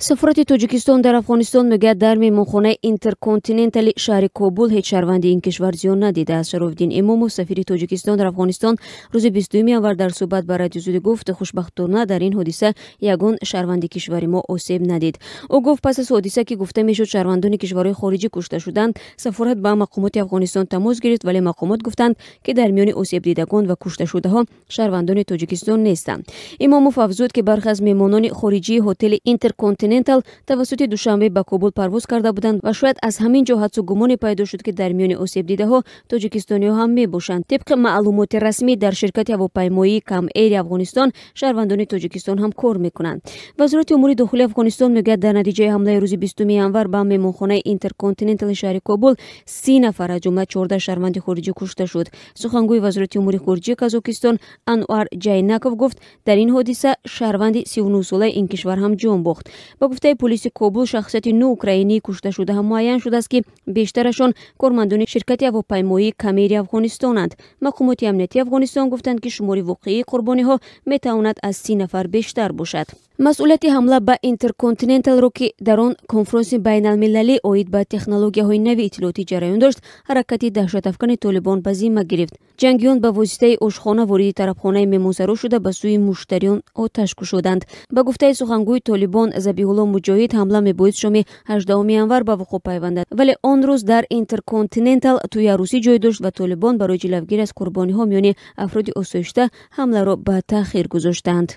Сафорати Тоҷикистон дар Афғонистон мегӯяд, дар меҳмонхонаи Интерконтинентали шаҳри Кобул ҳеҷ шаҳрванди ин кишвар зиён надидааст. Шарофиддин Имомов, сафири Тоҷикистон дар Афғонистон, рӯзи 20 январ дар суҳбат ба Радиои Озодӣ гуфт, хушбахтона дар ин ҳодиса ягон шаҳрванди кишвари мо осеб надид. Ӯ гуфт, пас аз ҳодиса, ки гуфта мешуд шаҳрвандони кишварҳои хориҷӣ кушта шуданд, сафорат ба мақомоти Афғонистон тамос гирифт, вале мақомот гуфтанд, ки дар миёни осебдидагон ва кушташудаҳо шаҳрвандони Тоҷикистон нестанд. Имомов афзуд, ки бархе аз меҳмонони хориҷии ҳотели Интерконтинентал тавассути Душанбе ба Кобул парвоз карда буданд ва шояд аз ҳамин ҷо ҳадсу гумоне пайдо шуд, ки дар миёни осебдидаҳо тоҷикистониҳо ҳам мебошанд. Тибқи маълумоти расмӣ, дар ширкати ҳавопаймоии Кам-Эйри Афғонистон шаҳрвандони Тоҷикистон ҳам кор мекунанд. Вазорати умури дохилии Афғонистон мегӯяд, дар натиҷаи ҳамлаи рӯзи 20 январ ба меҳмонхонаи Интерконтинентали шаҳри Кобул 30 нафар, аз ҷумла 14 шаҳрванди хориҷӣ, кушта шуд. Сухангӯи Вазорати умури хориҷии Қазокистон Ануар Ҷайнаков гуфт, дар ин ҳодиса шаҳрванди 39-солаи ин кишвар ҳам ҷон бохт. Ба гуфтаи полиси Кобул, шахсияти 9 украинии кушташуда ҳам муайян шудааст, ки бештарашон кормандони ширкати ҳавопаймоии Камери Афғонистонанд. Мақомоти амниятии Афғонистон гуфтанд, ки шумори воқеии қурбониҳо метавонад аз 30 нафар бештар бошад. Масъулияти ҳамла ба Интерконтиненталро, ки дар он конфронси байналмилалӣ оид ба технологияҳои нави иттилоотӣ ҷараён дошт, ҳаракати даҳшатафкани Толибон ба зимма гирифт. Ҷангиён ба воситаи ошхона вориди тарабхонаи меҳмонсаро шуда, ба сӯи муштариён оташ кушоданд. Ба гуфтаи сухангӯи Толибон Забиҳулло Муҷоҳид, ҳамла мебоист шоми 18 январ ба вуқӯъ пайвандад, вале он рӯз дар Интерконтинентал тӯи арӯсӣ ҷой дошт ва Толибон барои ҷилавгирӣ аз қурбониҳо миёни афроди осоишта ҳамларо ба таъхир гузоштанд.